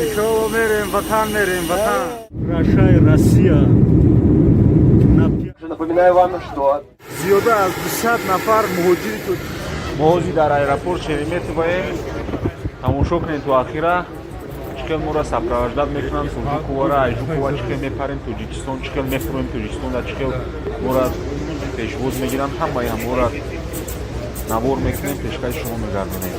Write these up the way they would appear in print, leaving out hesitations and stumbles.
Иншоалло, мерем ватан, мерем ватан. Прощай, Россия. Напоминаю вам, что Зиёда аз 200 нафар муҳоҷири тоҷик. Мо ҳозир дар аэропорт Шереметьевоем. Тамошо кунед то ахира, чӣ хел моро сопровождать мекунанд то Жуковара, ай Жукова чӣ хел мепарем Тоҷикистон, чӣ хел мефуроем Тоҷикистонда, чӣ хел моро пешвоз мегиранд. Ҳамаи ҳамора навор мекунем, пешкаши шумо мегардонем.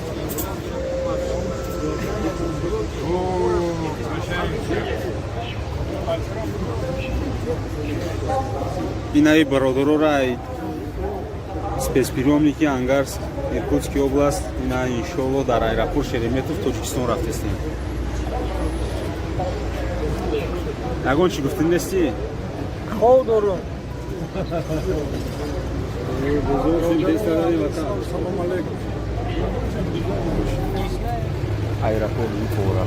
Инаи бародарора ай спецприёмники Ангарск, Иркутский область. Ина, иншоалло, дар аэропорт Шереметьев Тоҷикистон рафтестем. Ягон чӣ гуфтӣ нестӣ? Хов дорум. Салом алейкум. Аэропорт Жуковара.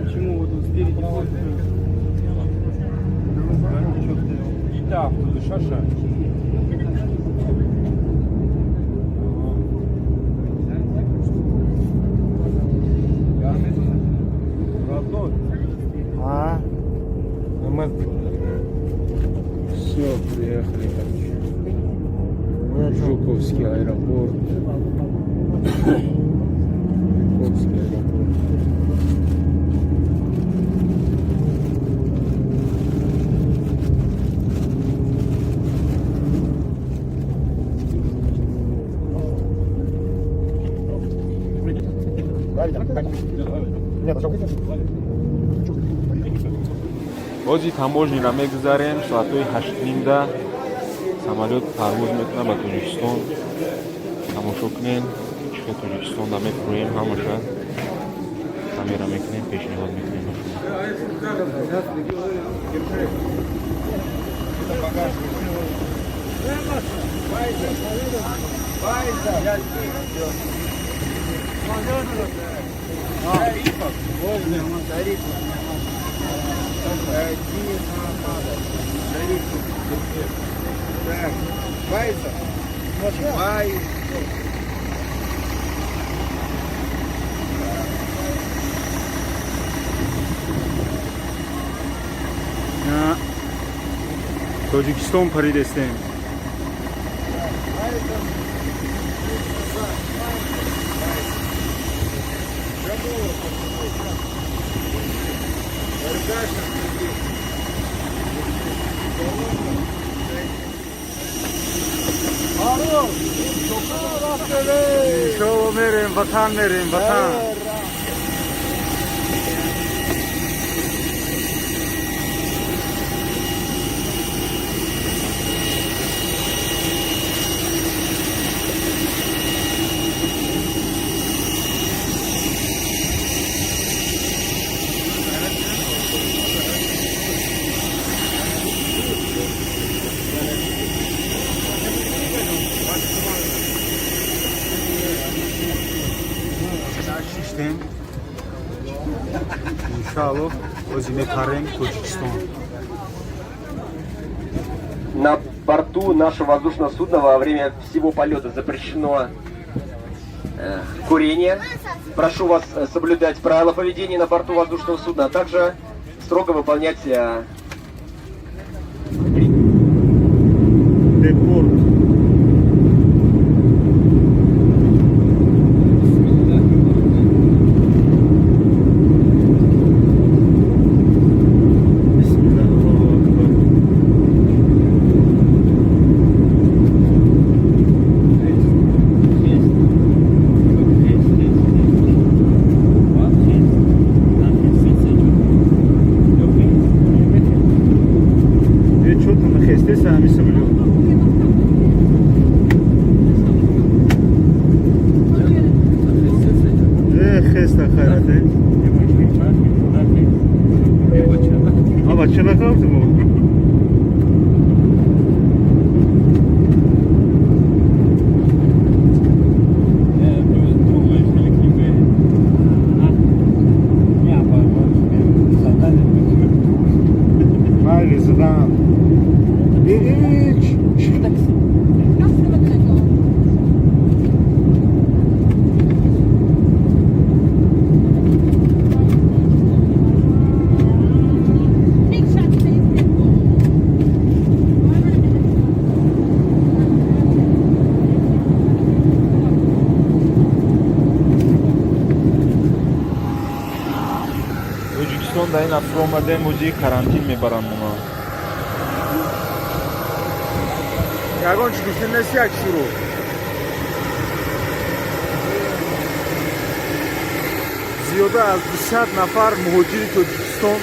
Почему вот он спереди? Ita 76. Родной. А? Все, приехали, короче. Жуковский аэропорт. Жуковский аэропорт. Ҳозир таможниро мегузарем. Соатҳои 8:30-да самолёт парвоз мекунад ба Тоҷикистон. Тамошо кунем, чӣ хел Тоҷикистонда мефуроем. Ҳамаша камера мекунем, пешниҳод мекунем ба шумо. Шарипов. Шарипов. Шарипов. Так. Байзов. Байзов. На Тоҷикистон паридестем. Байзов. Жабулов. Баргашев Сергей. Иншоалло, мерем ватан, мерем ватан. Шиштем, иншоалло, ҳозир мепарем Тоҷикистон. На борту нашего воздушного судна во время всего полета запрещено курение. Прошу вас соблюдать правила поведения на борту воздушного судна, а также строго выполнять Депорт. Бисмиллах, Аллоҳу акбар. Ина фуромадем, ҳози карантин мебаранд мона. Ягон чӣ гуфтем нест, як шурӯъ. Зиёда аз 200 нафар муҳоҷири Тоҷикистон.